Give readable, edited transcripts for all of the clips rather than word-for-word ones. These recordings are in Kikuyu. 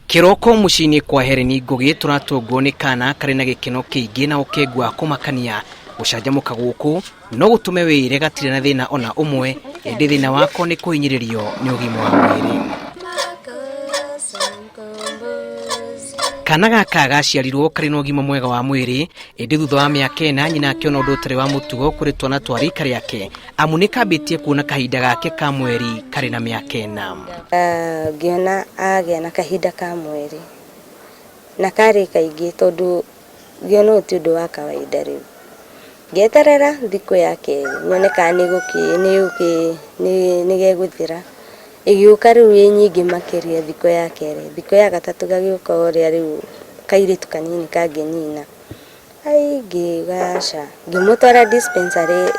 Kĩroko mũciĩ-inĩ kwa Helen Ngũgĩ tũratũngwo nĩ kana karĩ na gĩkeno kĩingĩ na ũkengu wa kũmakania. Gũcanjamũka gũkũ no gũtũme wĩire gatirĩ na thĩna ona ũmwe, ĩndĩ thĩna wako nĩ kũhinyĩrĩrio nĩ ũgima wa mwĩrĩ. Kana gaka gaciarirwo karĩ na ũgima mwega wa mwĩrĩ, ĩndĩ thutha wa mĩaka 4 nyina akĩona ũndũ ũtarĩ wa mũtugo kũrĩ twana twa rika rĩake, amu nĩ kambĩtie kuona kahinda gake ka mweri karĩ na mĩaka 4. Ngĩona agĩa na kahinda ka mweri na karĩ kaingĩ tondũ ngĩona ũyũ ti ũndũ wa kawaida rĩu. Ngĩeterera thikũ ya kerĩ nyone kana nĩ gegũthira. Ĩgĩũka rĩu ĩ nyingĩ makĩria thikũ ya kerĩ. Thikũ ya gatatũ gagĩũka ũrĩa rĩu kairĩtu kanini kangĩnina. Ai ngiuga aca. Ngĩmũtwara dispensary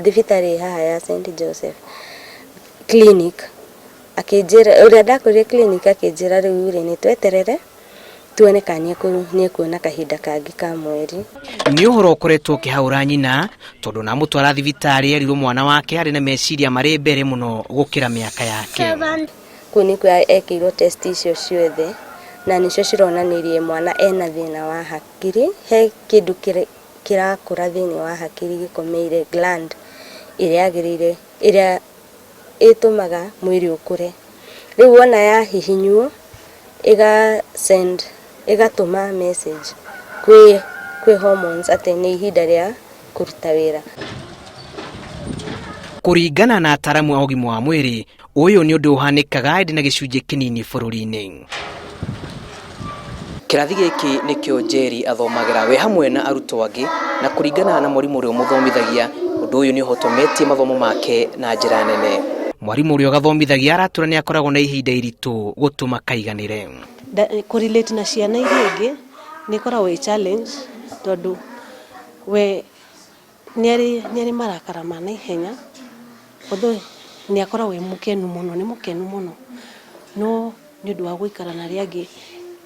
thibitarĩ haha ya St Joseph clinic. Akĩnjĩra ũrĩa ndakorire clinic akĩnjĩra rĩu rĩ nĩ tweterere tuone kana nĩ ekuona kahinda kangĩ ka mweri. Nĩ ũhoro ũkoretwo ũkĩhaũra nyina tondũ na amũtwara thibitarĩ erirwo mwana wake arĩ na meciria marĩ mbere mũno gũkĩra mĩaka yake. Kũu nĩkuo ekĩirwo test icio ciothe na nĩcio cironanirie mwana ena thĩna wa hakiri, he kĩndũ kĩrakũra thĩinĩ wa hakiri gĩkomeire gland ĩrĩa yagĩrĩire, ĩrĩa ĩtũmaga mwĩrĩ ũkũre. Rĩu wona yahihinywo ĩga send, ĩgatũma message kwĩ hormones atĩ nĩ ihinda rĩa kũruta wĩra. Kũringana na ataaramu a ũgima wa mwĩrĩ, ũyũ nĩ ũndũ ũhanĩkaga ĩndĩ na gĩcunjĩ kĩnini bũrũri-inĩ. Kĩrathi gĩkĩ nĩkĩo Njeri athomagĩra we hamwe na arutwo angĩ, na kũringana na mwarimũ ũrĩa ũmũthomithagia, ũndũ ũyũ nĩ ũhotometie mathomo make na njĩra nene. Mwarimũ ũrĩa ũgathomithagia aratũra nĩ akoragwo na ihinda iritũ gũtũma kaiganĩre. Kũrelate na ciana iria ingĩ nĩ ĩkoragwo ĩ challenge tondũ we nĩ arĩ marakara ma naihenya, although nĩ akoragwo e mũkenu mũno, nĩ mũkenu mũno, no nĩ ũndũ wa gũikara na arĩa angĩ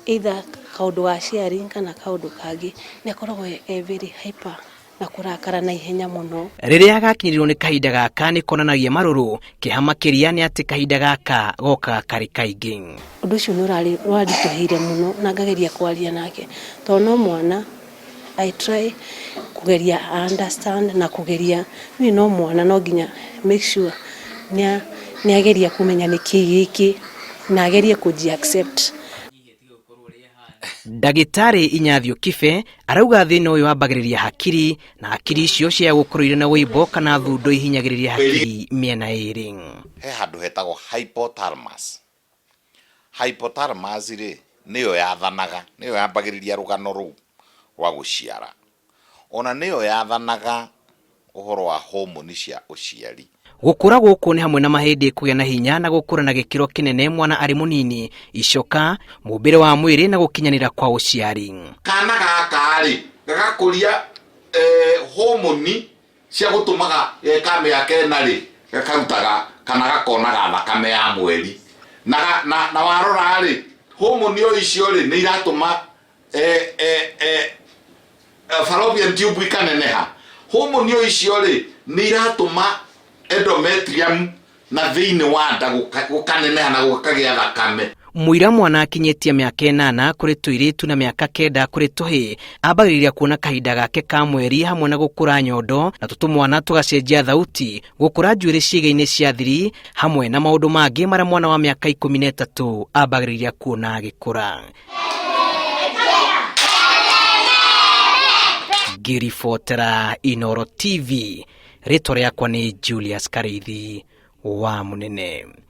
either kaũndũ ga aciari kana kaũndũ kangĩ, nĩ akoragwo e very hyper na kũrakara naihenya mũno. Rĩrĩa gakinyĩrĩrwo nĩ kahinda gaka nĩ konanagia marũrũ, kĩeha makĩria nĩ atĩ kahinda gaka gokaga karĩ kaingĩ. Ũndũ ũcio nĩ ũranditũhĩire mũno na ngageria kwaria nake tondũ no mwana I try kũgeria understand na kũgeria niĩ no mwana no nginya make sure nĩ ageria kũmenya nĩkĩ gĩkĩ na agerie kũnji accept. Ndagĩtarĩ Inyathiũ Kibe arauga thĩna ũyũ wambagĩrĩria hakiri na hakiri icio cia gũkorwo irĩ na wũimbo kana thundo ihinyagĩrĩria hakiri mĩena ĩrĩ. He handũ hetagwo hypothalamus. Hypothalamus rĩ nĩyo yathanaga, nĩyo yambagĩrĩria rũgano rũu rwa gũciara. Ona nĩyo yathanaga ũhoro wa homoni cia ũciari. Gũkũra gũkũ nĩ hamwe na mahĩndĩ kũgĩa na hinya na gũkũra na gĩkĩro kĩnene mwana arĩ mũnini, icoka, mũmbĩre wa mwĩrĩ na gũkinyanĩra kwa ũciari. Kana gaka rĩ gagakũria homoni cia gũtũmaga geka mĩaka 4 rĩ gakarutaga kana gakonaga thakame ya mweri na warora rĩ homoni o icio rĩ nĩ iratũma fallopian tube ikaneneha. Homoni o icio rĩ nĩ iratũma endometrium na thĩinĩ wa nda gũkaneneha na gũkagĩa thakame. Mũira mwana akinyĩtie mĩaka 8 kũrĩ tũirĩtu na mĩaka 9 kũrĩ tũhĩĩ ambagĩrĩria kuona kahinda gake ka mweri hamwe na gũkũra nyondo na tũtũmwana tũgacenjia thauti, gũkũra njuĩrĩ ciĩga-inĩ cia thiri hamwe na maũndũ mangĩ marĩa mwana wa mĩaka 13 ambagĩrĩria kuona agĩkũra. Ngĩribotera Inooro TV, rĩtwa rĩakwa nĩ Julius Karĩithi wa Mũnene.